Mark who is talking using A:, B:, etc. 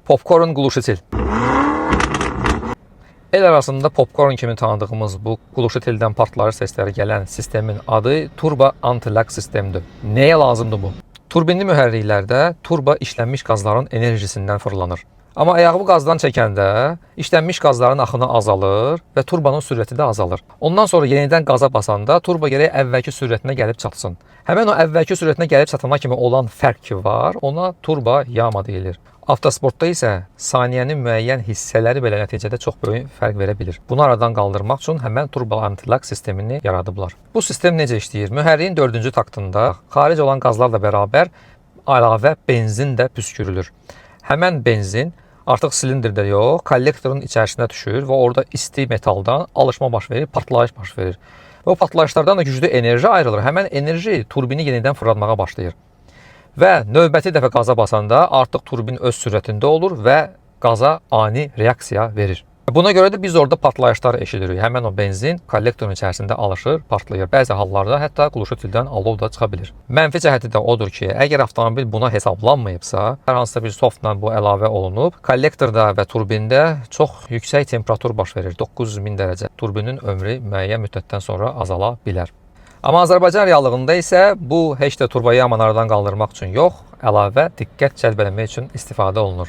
A: Popcorn quluşitel. El arasında popcorn kimi tanıdığımız bu quluşiteldən partlayış səsləri gələn sistemin adı turbo antilag sistemdir. Nəyə lazımdır bu? Turbinli mühərriklərdə turbo işlənmiş qazların enerjisindən fırlanır. Amma ayağımı qazdan çəkəndə işlənmiş qazların axını azalır və turbonun sürəti də azalır. Ondan sonra yenidən qaza basanda turbo gərək əvvəlki sürətinə gəlib çatsın. Həmin o əvvəlki sürətinə gəlib çatana kimi olan fərq ki var, ona turbo yama deyilir. Avtosportda isə saniyənin müəyyən hissələri belə nəticədə çox böyük fərq verə bilir. Bunu aradan qaldırmaq üçün həmən turbo antilag sistemini yaradıblar. Bu sistem necə işləyir? Mühərrikin 4-cü taktında xaric olan qazlarla bərabər əlavə benzin də püskürülür. Həmən benzin artıq silindrdə yox, kollektorun içərisinə düşür və orada isti metaldan alışma baş verir, partlayış baş verir. Və o partlayışlardan da güclü enerji ayrılır. Həmən enerji turbini yenidən fırlatmağa başlayır. Və növbəti dəfə qaza basanda artıq turbin öz sürətində olur və qaza ani reaksiya verir. Buna görə də biz orada partlayışlar eşidirik. Həmən o benzin kollektorun içərisində alışır, partlayır. Bəzi hallarda hətta quluşutildən alov da çıxa bilir. Mənfi cəhəti də odur ki, əgər avtomobil buna hesablanmayıbsa, hər hansısa bir softla bu əlavə olunub, kollektorda və turbində çox yüksək temperatur baş verir, 900 min dərəcə. Turbinin ömrü müəyyən müddətdən sonra azala bilər. Amma Azərbaycan reallığında isə bu heç də turbo yamanı aradan qaldırmaq üçün yox, əlavə diqqət cəlb eləmək üçün istifadə olunur.